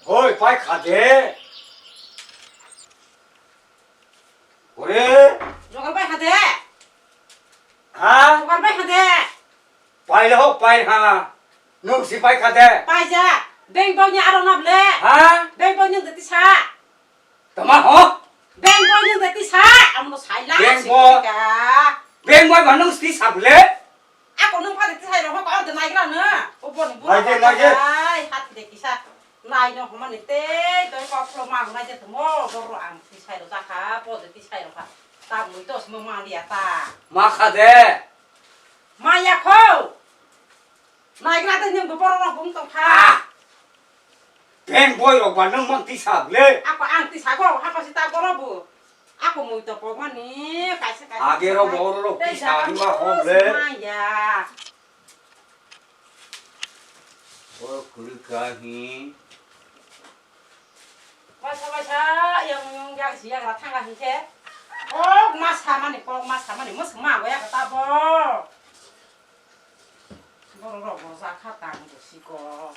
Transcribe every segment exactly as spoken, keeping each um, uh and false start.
Hoi, pai kha de. Ore. Jogar bai kha de. Ha? Jogar bai kha de. Pai le ho, pai ha. Nung si pai kha de. Pai ja. Beng bau ni aro nap le. Ha? Beng bau ni de tisa. Tama ho? Beng bau ni de tisa. Amo sai la. Beng si bo. Ka. Beng bau ma nung si sa bule. Ako nung pha de tisai rok ko orde nai gra na. O bon bu. Nai de, nai de. Ai, hat de kisa. Nai no homa ni te, doi ko phlo ma nai de mo, boro ang tisai rok jakha, po de tisai rok kha. Ta mui to simo ma dia ta. Ma kha de. Ma ya kho. Nai gra de ning bo boro rok bung tong kha. Ah. Beng boi rok ba nung mang tisa ble. Ako ang tisa go, hako si ta boro bu. Ako mui to pogmani, kaisa kaisa. Age ro boro ro tei tisa jaga ni ma hom ble. Maya. O kuri kahi. Waisa waisa, yang yang yang si yang ra thanga hi khe. Kok ma samani, kok ma samani, mo sma go ya kata bo. Borok rok bo jakha tang bo siko.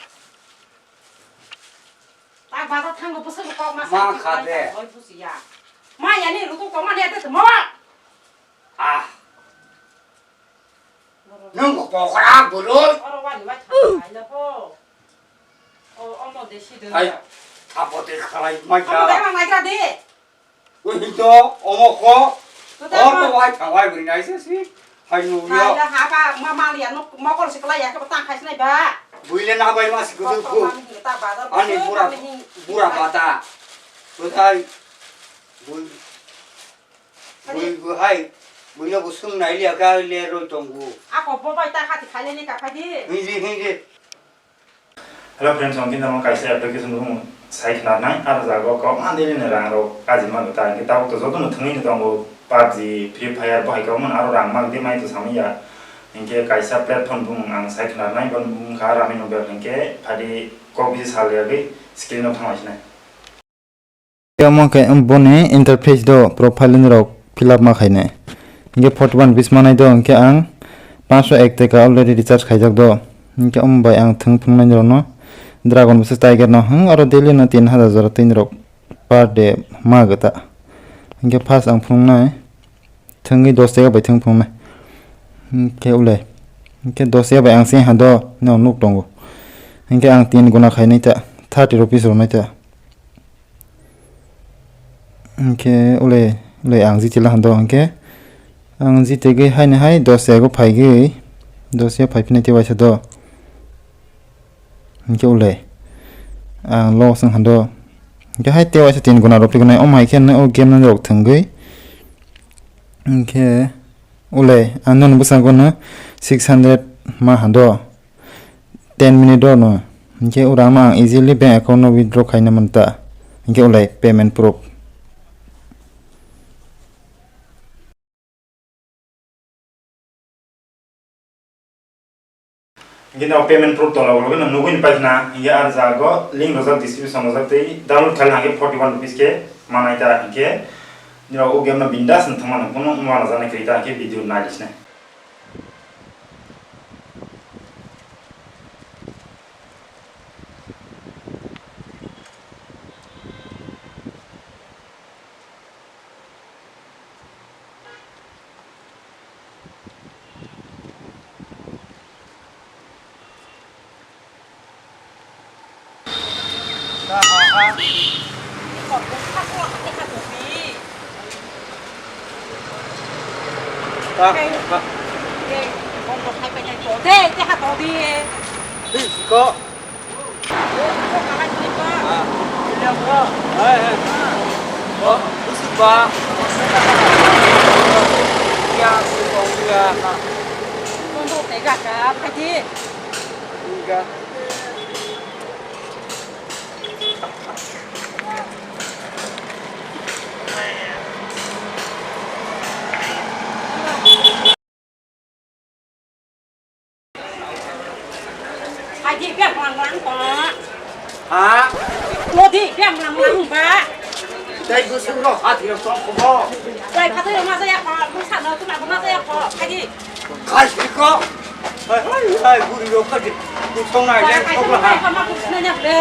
Tak bazar thango bwswk kok ma ma sa kha de. Oi busi ya. Ma yani ruku kok ma ne te mo. Ah. Nung ko kok ra buroi. Oro wani wai thang ai le ho. O omo de si de. Ai. Thapo te khalai mai. Omo de ma mai gra de. Ui, hito, omo ko. Tuta hor ko ma- wai thang wai bri nai se si. Hai nu yo. Nai da ha ba ma ma liya no mokol si kala ya ke ta khai sinai ba. Bui le na bai ma si kudu ku. Ani bura, bura bata. Tutai. Bui. Bui bu hai. Bui no bu sung nai liya ka le roi tong bu. Ako bo bai ta khati khai le ni ka khai di. Hindi, hindi. Hello friends, ang kini tamo kaisa application bumung sai khna nai, aro jaga o kok ma daily ni rang rok kaji ma ta, hingke tabuk to joto no thwngwi ni tongo, pubg, Free Fire, bo hai kok mano aro rang ma di mai to samwi ya, hingke kaisa platform bumung ang sai khna nai, boni bumung kha Rami Nobel, hingke phadi kok bisi sal yagwi screen o thangwi sinai. Omo khe boni interface do profile ni rok fill up ma khainai. Hingke forty one rupees manai do, hingke ang panch ek taka already recharge khaijak do. Hingke omo bai ang thwng phunuknai rokno Dragon versus Tiger no, hmm, aro daily no tin hajar jora twi rok per day ma gata. Hingke first ang phunuknai. Thwngwi dos taka bai thwng phunuknai. Hingke ulai. Hingke dos taka bai ang se ha do, no nuk tongo. Hingke ang tin guna khainai ta, thirty rupees rwnai ta. Hingke ulai, ulai ang jiti la hando hingke. Ang jiti gwi haini hai dos taka o phaigwi, dos taka phai phini te waisa do. Hingke ulai. Ang loss wng hando. Hingke hai te waisa tin guna rok phigwi nai, omo hai khe nw o game nw rok thwngwi. Hingke ulai ang nini bwskango no six hundred ma hando ten minute o no. Hingke ura no ang easily bank account no withdraw khaina manta. Hingke ulai payment proof. Hingke no payment proof tola ulo no nugui ni paithna, hingke ar jago link rojak description rojak tei download khaina hingke forty one rupees ke manai ta hingke nirok o game no bindas no thangma no phone no ma rojak nai kri ta hingke video nai disne. Hey, hey. Oh, busuk, Pak. Ya, busuk, ya, Pak. Enggak. Haji biang lang lang ko. Ha? Lodi biang lang lang ba. Dai gusung ro hati ro sok ko. Dai phatai ro ma saya ko, musa no tu na ma saya ko. Haji. Khai si ko. Hai hai hai buri ro khaji. Ku song nai leng sok la ha. Hai ma ku sna nya le.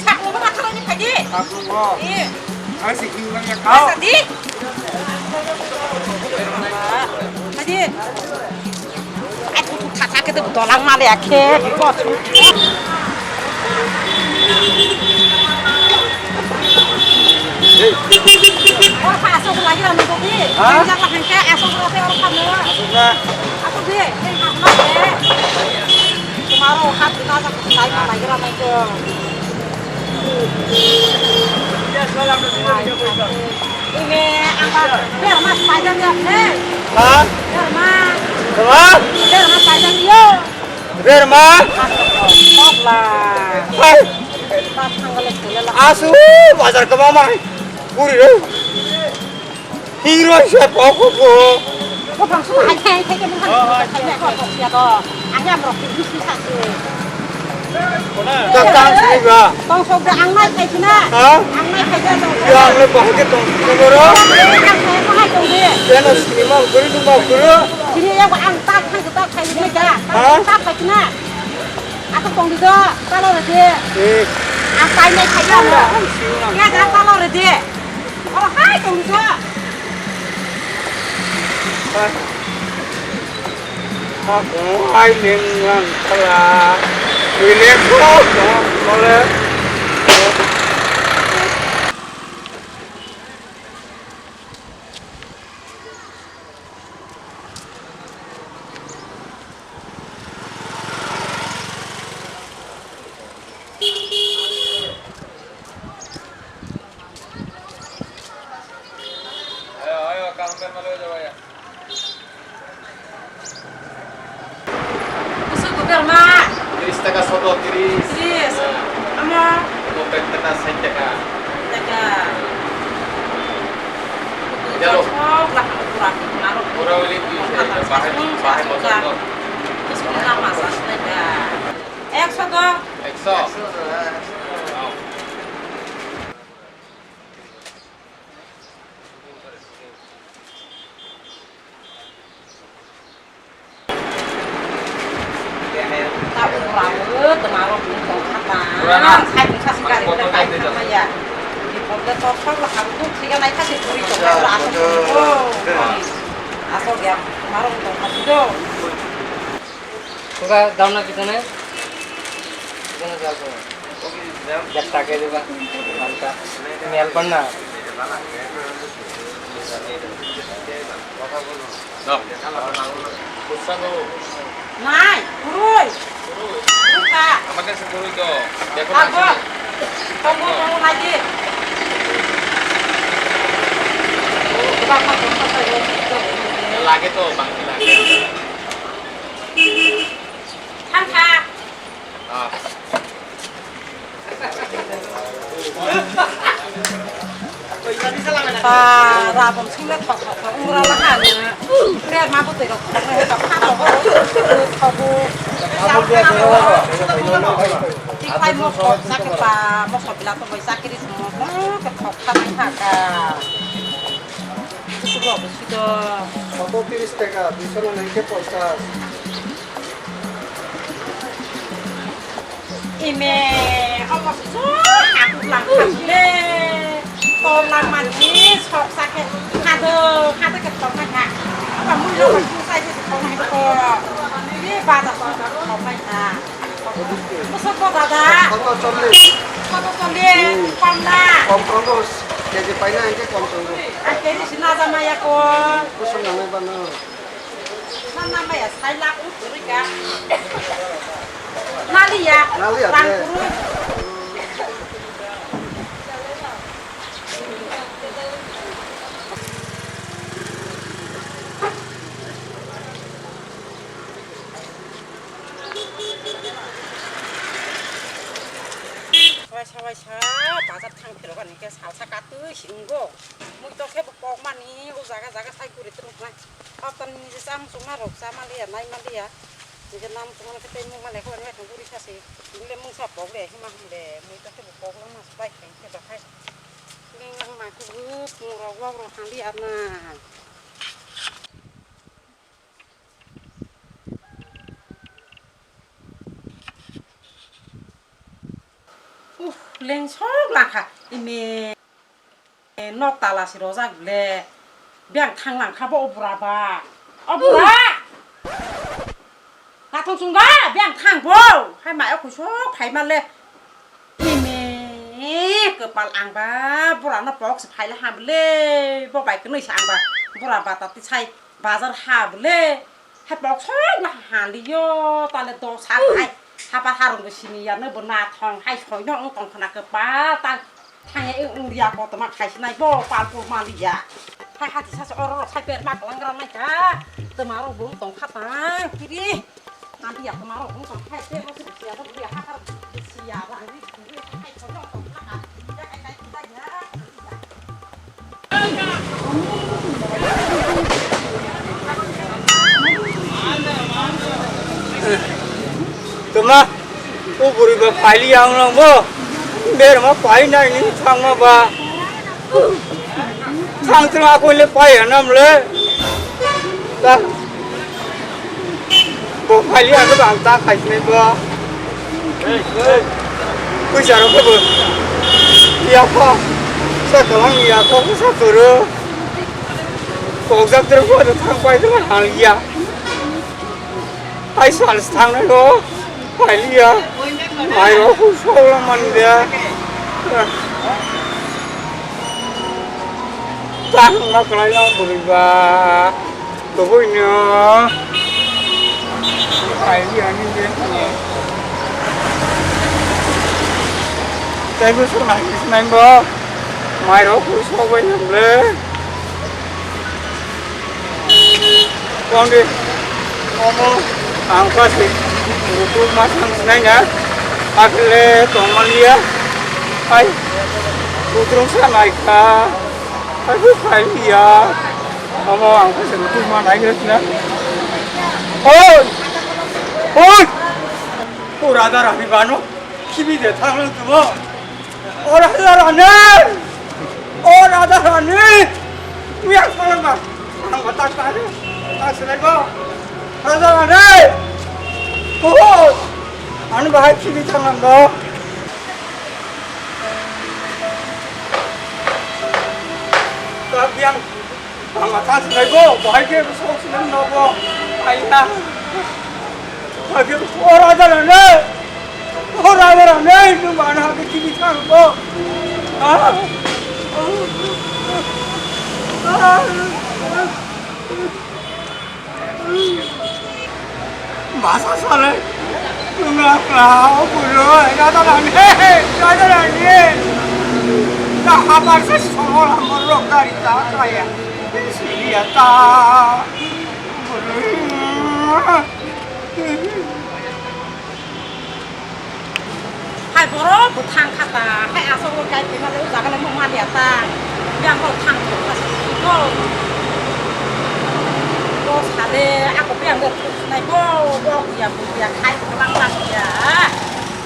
Sakno ba tharani phaidi. Sakno ba. Eh. Ai si king lang ya kau. Sadi. Phaidi. Ai tu tu thata ke tu dolang male akhe. Or pa asok lagi rami kopi. Ha? Yang jaga hangke asok rate or pa no. Asok na. Asok di. Yang hak na de. Tumaro hat na jak lai ma lagi rami ko. Ini apa? Berma spider ya, eh? Ha? Berma. Berma? Berma spider yo. Berma? Apa? Hai. Asu bazar kemamai. Puri re. Hero se poko po. Ko bang su hai hai hai ke nang hai hai ko ko sia to. Ani am rok ni si sa si. Tak tang sini ba. Tong sok da ang nai khai sina. Ha? Ang nai khai da tong. Ya ang le bahai ke tong sini boro. Ang khai ko hai tong de. Keno sini ma guri tu ma guru. Sini ya ang tak khai tak khai sini da. Ha? Tak khai sina. Aku tong di do. Talo re de. Eh. Ang khai nai khai da. Ang sini na. Ya da talo re de. Oh, hai, tong sa. Hai. Aku hai ning lang kala. Ini kok boleh. Ayo, ayo, kaham berma loi jabo ya. Kusu kuber ma. Tiris taka soto, tiris. Tiris. Amo. Amo pet taka, sait taka. Taka. Jalo. Sok lah, pura, pura. Pura wili, bahai, bahai motor. Terus kita masak taka. Ekso do. Ekso. Asok ya, marong tong kha si do. Kok dauna kitane? Kitane jal ko. Jakta ke diba. Manta. Mel panna. Nai, kurui. Kurui ka. Amakke se kurui to. Dekho na. Tongo, tongo, lagi. Lage to, bangsi lage. Thang kha. Ah. Ba, rabon singla thok thok thok, ura la ha ni. Ber ma bo tei rok thok thok thok, ha thok thok, thok thok. Tiklai mosok, sakhe ba, mosok bila to bai sakiri mo, mo, ke thok kha nai ha ka. Sugo bo sido. Soto tiris taka, duiso no nai khe ponchas. Ime, omo su hakuk lang thang le. Tom lang mani sok sa khe hado, hado khe tom nai kha. Apa mui lo su sai se tom nai ko. Ni ba da tom nai kha. Muso ko dada. Soto chollis. Soto chollis, kom na. Kom tongo, keji paina hingke kom tongo. Ang keji sina jama ya ko. Kusum nang ba no. Nana maya saila u turika. Naliya. Naliya, rang de. Kuru. Sabai sabai sa bazar thang phirok. Hingke salsa katwi si wngo. Mui tokhe bo kokmani o jaga jaga sai guri twrwknai. Haptani nije chamung chungma rok chama liya, naima liya. Nije nam chungma khe tei mungma lekha wngya thang guri sasi. Hingle mungsa pok le hima hum le. Mui tokhe bo koklangma bai khe khe bakhai. Hingle nang ma kubuk mung rok wak rok thang liya na. Uh, lengsok langkha. Ime nok tala si rojak le. Biyang thang langkha bo o bura ba. O bura! Nathong chungba, biyang thang bo. Hai mai o khuisok phai ma le. Ime kwpal ang ba bura no pok se phai le ham le. Bo bai kwnwi sa ang ba bura ba ta tisai. Bazar ha bole, hai boksok na ha liyo, tale dos ha hai, hapa harung bo sini ya, no bo na thong hai soi no ong tong khna kwpal ta thang ya ong ria ko toma khai sinai bo pal pur ma liya. Hai hati sa se oro sai per ma klang gra nai ka, toma ro bo tong kha ta kiri. Nanti ya kemaro kung tong hai te mo sini sia to bia hakar sia rang ri ri hai chojong tong kha ka. Ya kai kai kita ya. Tuma, o buri ba paili yang lang bo. Ber ma pai nai ni thang ma ba. Thang thang ako le pai anam le. Ta. Bo phali ano bang ta khai sinai bo. Puisa rok bo. Ya pha. Sa kalang ya pha sa koro. Kok jak ter ko thang pai de hal ya. Hai sal thang no. Phaliya, mairok husok lang man dia. Tang ma kalai lang buriba. Toboi no. Phaliya ni dia. Taibo sok nai nai bo. Mairok husok bai nang le. Kondi, omo ang kasi rutuk masang sinai na, akle tongmaliya, ai, rutuk sa naika, ai, bu kaiya, omo ang kasi rutuk ma nai na, oi, oi, pura darah ni bano, kibi de thang tumo. O Raja Rani! O Raja Rani! Uya salam ba. Ang batak tadi. Tak selai ba. Raja Rani! Oh! Anu bahai kiri tangan ba. Tak yang Ang ma thang sinai bo, bahai khe sok sinai no bo. Ai na. Bahai khe o raja rane. O raja rane, nwng ma na khe kibi thang bo. Ah. Masa salai. Nungla kla, o bulu, rada rani, rada rani. Na habar se solo la morok dari ta kaya. Sili ya ta. Bulu. Hai borok bo thang kha ta, hai aswk o gai twi male o jaga le nung maliya ta. Yang borok thang kha ta, ko. Ko sale, ako biyang de thuk nai bo, bo ya, bo ya, khai ko lang lang ya.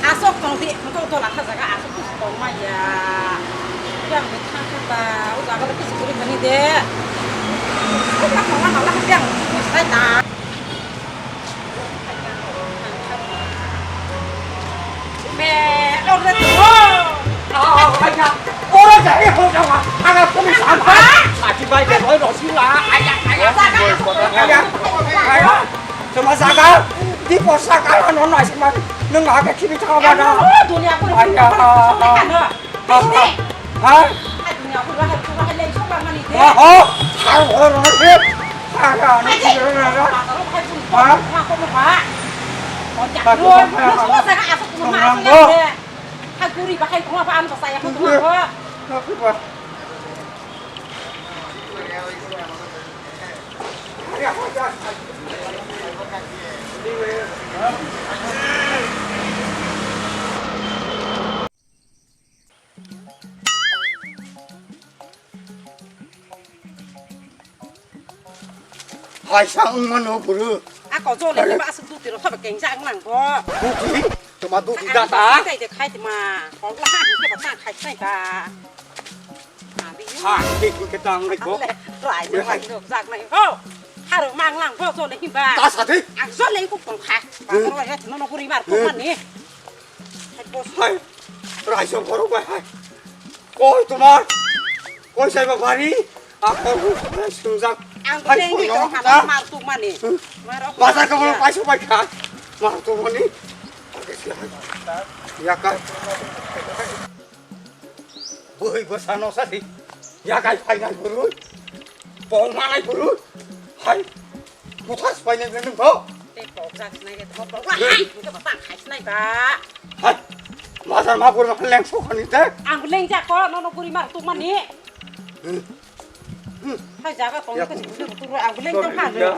Aswk tong di, ko to la kha jaga, aswk tu tong ma ya. Biyang de thang kha ta, o jaga le kisi guri kani de. Ko la ko la la biyang tu sai ta. Sema jaga, di posa kala no nai sema, nung aga kiri thang ba na. Dunia ko. Aya. Bisni. Ha? Hai dunia ko bahai ko bahai lei sok mani de. Ha, ha. Har hor hor he. Ha, ha, ni kiri na. Ha? Ma ko ma ba. O ja. Ko ma ko ma. Ko sa ka aso ko ma aso de. Ha guri bahai ko ma ba am sa ya ko ma ko. Ha ko ba. Kaisa wngmano bwrwi. A ko jole ni ba asuk duti ro thoba kengja ang lang bo. Duti? Toma duti da ta? Kai de khai de ma. Ko la ha ke ba ta khai khai ta. Ha, ke ke ta ang lai bo. Rai de ma do jak nai ho. Haro mang lang bo jole hi ba. Ta sa de. Ang jole ko tong kha. Ba ro ya no no kuri mar ko mani. Hai, raisa borok bai hai. Koi tomar? Koi saiba bari? Ako sungjak. Ang hai, tengwi tong hana mar tuk mani. Bazar ka borok paisa bai kha. Mar tuk mani. Yaka. Bwhwi bwsa no sadi. Yakai phainai bwrwi. Pong manai bwrwi. Hai. Buthas phainai bwrwi nung tho. Tei pok jak sinai ke tho pok. Hai, hingke ba tang khai sinai ba. Hai. Bazar ma bwrwi ma leng sok hani te. Ang leng jak ko, no no bwrwi mar tuk mani. Hai jaga tong ke sing tu tu ang leng tang ha.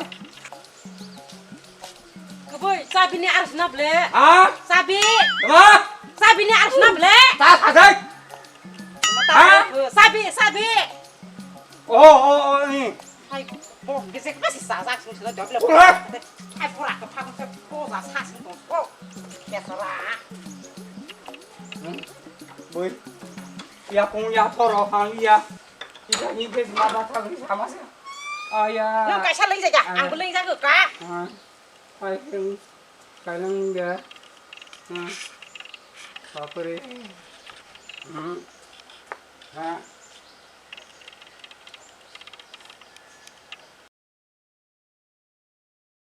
Keboi, sabi ni arsna ble. Ha? Sabi. Ma? Sabi ni arsna ble. Ta sadai. Ha? Sabi, sabi. Oh, oh, oh, ni. Hai, bo, gese kasi sajak sung sila jawab le. Pura. Hai, pura ke phang ke, bo sa sa sung to. Oh, ya sala. Boi. Ya pung ya thoro hang ya. Kita ni ke ma ba thang sama sa. Aya. Nang kaisa leng jaga, ang leng jaga ka. Ha. Hai, hmm, kailang dia. Hmm. Bapre. Hmm. Ha.